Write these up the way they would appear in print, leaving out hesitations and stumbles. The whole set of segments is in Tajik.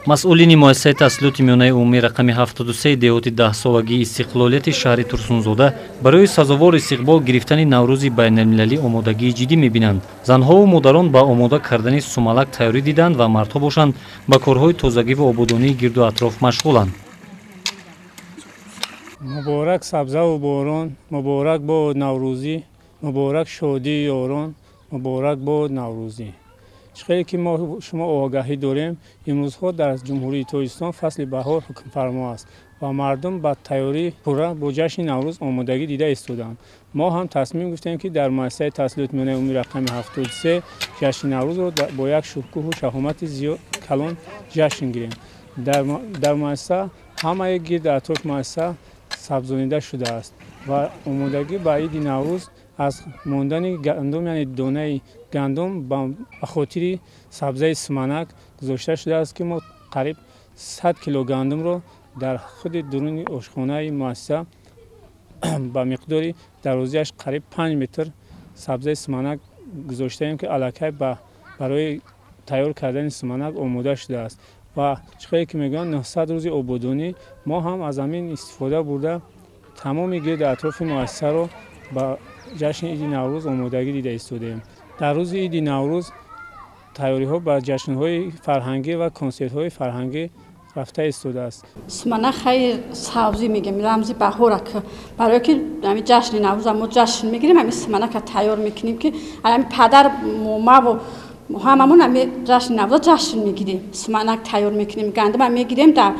Масъулини муассисаи таҳсилоти миёнаи умумӣ рақами 73 деҳоти 10-солагии истиқлолияти шаҳри Турсунзода барои сазовор истиқбол гирифтани Наврӯзи байналмилалӣ омодагии ҷиддӣ мебинанд. Занҳову модарон ба омода кардани сумалак тайёрӣ диданд ва мардҳо бошанд, ба корҳои тозагиву ободонии гирду атроф машғуланд. Муборак сабзаву борон, муборак бод наврӯзӣ, муборак шодии ёрон, муборак бод наврӯзӣ. Хеле ки мо шумо огаҳӣ дорем, имрӯзҳо дар Ҷумҳурии Тоҷикистон фасли баҳор ҳукмфармо аст ва мардум ба тайёрии пурра бо ҷашни Наврӯз омодагӣ дида истодаанд. Мо ҳам тасмим гирифтем, ки дар муассисаи таҳсилоти миёнаи умумӣ рақами 73 ҷашни Наврӯзро бо як шукӯҳу шаҳомати зиёд калон ҷашн гирем. Дар муассиса ҳамаи гирди атрофи муассиса сабзонида шудааст ва омодагӣ ба иди Наврӯз аз мондани гандум, яъне донаи гандум ба хотири сабзаи суманак гузошта шудааст, ки мо қариб 100 кило гандумро дар худи дуруни ошхонаи муассиса ба миқдори дарозиаш қариб 5 метр сабзаи суманак гузоштаем, ки аллакай барои тайёр кардани суманак омода шудааст. Ва чӣ хеле ки мегӯянд, 900 рӯзи ободонӣ, мо ҳам аз ҳамин истифода бурда, тамоми гирди атрофи муассисаро ба ҷашни иди Наврӯз омодагӣ дида истодаем. Дар рӯзи иди Наврӯз тайёриҳо ба ҷашнҳои фарҳангӣ ва консертҳои фарҳангӣ рафта истодааст. Суманак хайр сабзӣ мегӯем, рамзи баҳорак, барое ки ҳамин ҷашни Наврӯза мо ҷашн мегирем, ҳамин суманака тайёр мекунем, ки ҳамин падар момаву ҳамамон ҳамин ҷашни Наврӯза ҷашн мегирем. Суманак тайёр мекунем, гандума мегирем, дар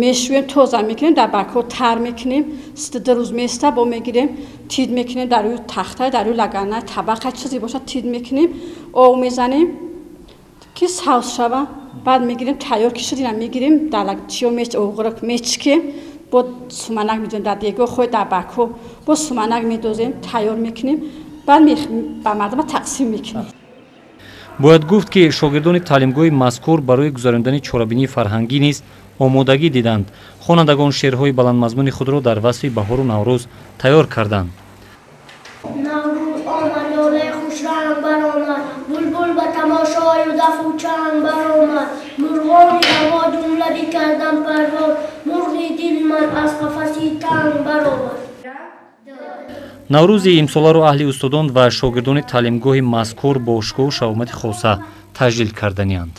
мешӯем, тоза мекунем, дар бакҳо тар мекунем, 2 рӯз места бо мегирем, тид мекунем дар рӯи тахта, дар рӯи лагана, табақа, чизе бошад, тид мекунем, об мезанем, ки савз шава. Баъд мегирем, тайёр ки шуд, ина мегирем, дар чиё оғрак мечикем, бо суманак медозем дар дегҳо, хой дар бакҳо бо суманак медозем, тайёр мекунем, баъд ба мардума тақсим мекунем. Бояд гуфт, ки шогирдони таълимгоҳи мазкур барои гузарондани чорабинии фарҳангӣ низ омодагӣ диданд. Хонандагон шеърҳои баландмазмуни худро дар васфи баҳору Наврӯз тайёр карданд. Наврӯз омад, лолаи хушранг баромад, булбул ба тамошою дафу чанг баромад, мурғони ҳаво ҷумла бикардан парвоз, мурғи дили ман аз қафаси танг баромад. Наврӯзи имсоларо аҳли устодон ва шогирдони таълимгоҳи мазкур бо шукӯҳу шаҳомати хоса таҷлил карданианд.